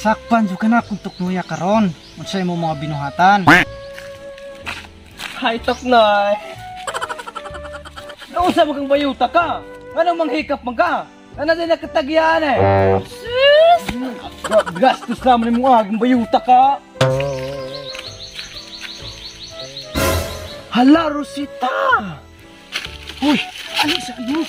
Masakpan jud ka na kung tuknuya karon. Unsa imo mga binuhatan? Hi, Toknoy. Nausa mo kang bayuta ka. Anong manghikap man ka? Ano din nakatagyan eh? Sis! Gastos naman yung mga aging bayuta ka. Hala, Rosita! Uy, ano sa ano?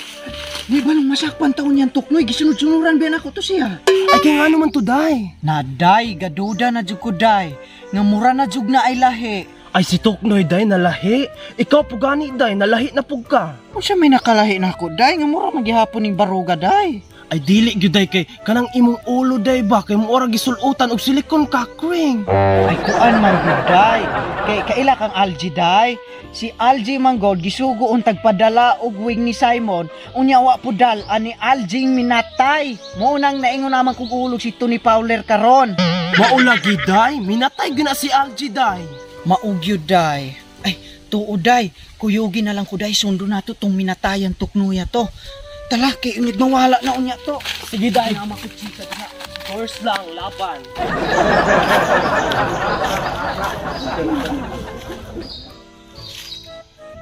Di ba nung masakpan taon niyan tuknoy, gisunod-sunuran ba nako to siya? Ay, kaya nga naman to, day. Naday, gaduda na jud ko day. Nga mura na jud na ay lahi. Ay, si Toknoy, day, nalahi. Ikaw po gani, day, nalahi na pug ka. Unsa may nakalahi na ako day, nga mura magihapon ning baruga day. Ay, dili gyud day kay kanang imong ulo day ba kay mo ora gisulutan og silikon kakring. Ay kuan man gud day. Kay kaila kang Algie day. Si Algie man god gisugo ang tagpadala og wing ni Simon. Unya wa pudal ani Algie minatay. Mo nang naingon naman kog ulog si Tony Fowler karon. Mao lagi day, minatay gyud na si Algie day. Maugyo day. Ay, tuo day. Kuyugi na lang ko day. Sundo na to tong minatayan tuknuya to. Tala, kay unyag mawala na unya to. Sige day, Nama ko chika diha. first lang laban.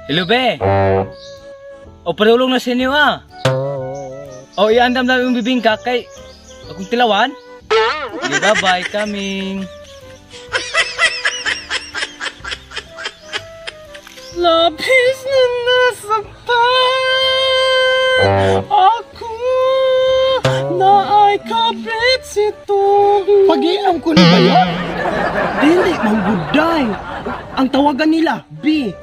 Hello, be. O, padulong na sa inyo, ah. O, iandam na yung bibingka kay akong tilawan. Di ba, bye, coming. Labis na nasaktan ako na ay kapit si Tugnoy. Pag-inom ko na ba yun? Dili, mangguday. Ang tawagan nila, B.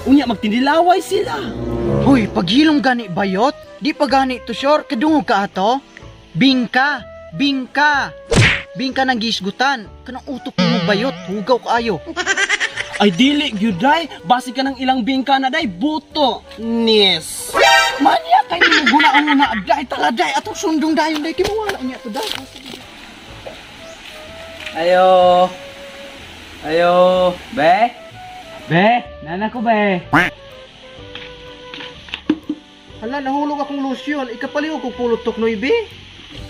Unya, magtinilaway sila. Hoy, paghilom gani bayot? Di pa gani to sure, kadungog ka ato? Bingka, bingka. Bingka ng gisgutan. Kanang utok mo bayot, hugaw kaayo. Ay dili gyud day, basi ka ng ilang bingka na day, buto. Nis. Manya kay nimo guna-una day tala day atong sundong dayon day kay mawala unya to day. Ayo. Ayo, be. Be, nana ko, be. Hala, nahulog akong lotion. Ikapaliw ko pulot tuknoy be.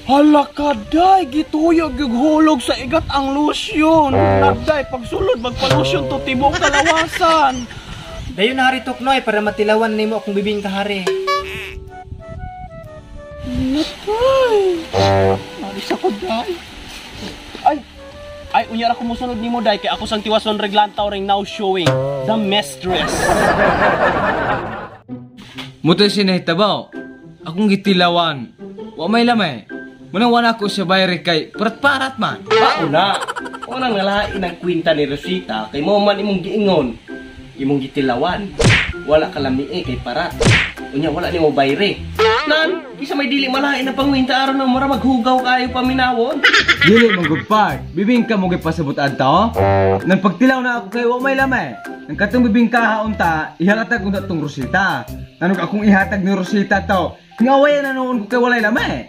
Hala ka day, gituyog yung hulog sa igat ang lotion. Nagday, pagsulod, magpa-lotion to tibok kalawasan. Dayon na hari Tuknoy para matilawan nimo akong bibingka hari. Natay. Maris ako day. Ay, ay, unya ra ko mosunod nimo day kay ako sang tiwason reglantaw ring now showing the mistress. Muto siya nahitabaw. Akong gitilawan. Wa may lamay. Munang wala ko siya bayre kay parat-parat man. Pauna, unang nalain ang kwinta ni Rosita kay mo man imong giingon, imong gitilawan. Wala ka lamie kay parat. Unya wala nimo bayre. Nan, isa may dili malain ang pangwinta aron na mura maghugaw kayo paminawon. Dili mo good part. Bibingka mo gipasabot adto. Nang pagtilaw na ako kay wa may lamay. Nang katong bibingka haunta, ihalatag unta tong Rosita. Nanog akong ihatag ni Rosita to. Ngawayan na noon ko kay walay lamay.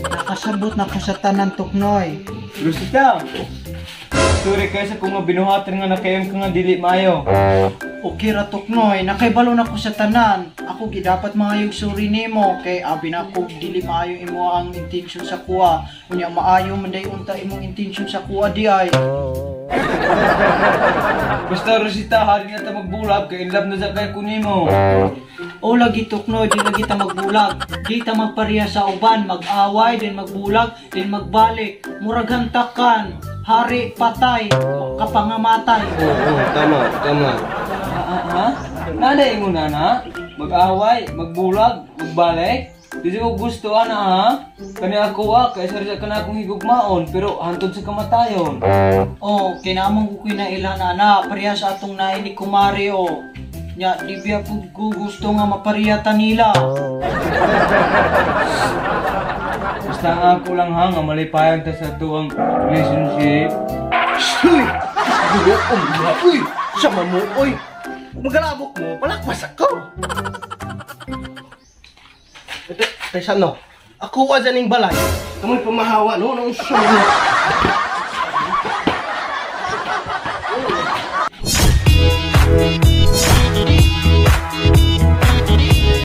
Nakasabot na ko sa tanan tuknoy. Rosita. Sorry kay sa kung binuhatan nga nakayom ka nga dili maayo. Okay ra tuknoy, nakaibalo na ko sa tanan. Ako gidapat maayog suri nimo kay abi na ko dili maayo imo ang intention sa kuha. Unya maayo man day unta imong intention sa kuha di ay. Basta Rosita, hari na ta magbulag kay in love na sa kay kunimo. O lagi tuknoy, di lagi ta magbulag. Di ta magpareha sa uban, mag-away, din magbulag, din magbalik. Murag hantakan, hari patay, kapangamatay. Oo, tama, tama. Ha ha? Nana ingon na na? Mag-away, magbulag, magbalik. Di ko gusto ana ha? Kani ako ah, kay sa ka na akong higugmaon pero hantod sa kamatayon. O, kinamang ko kinailan ana, pareha sa atong nain ni Kumari o. Nya, di biya pud ko gusto nga mapareha ta nila. Basta nga ako lang ha, nga malipayan ta sa tuwang relationship. Uy! Gulo mo, uy! Sama mo, uy! Magalabok mo, palakpas ako! Ito, tayo no? Ako wa dyan yung balay. Kamoy pamahawa, no? Nung siya mo.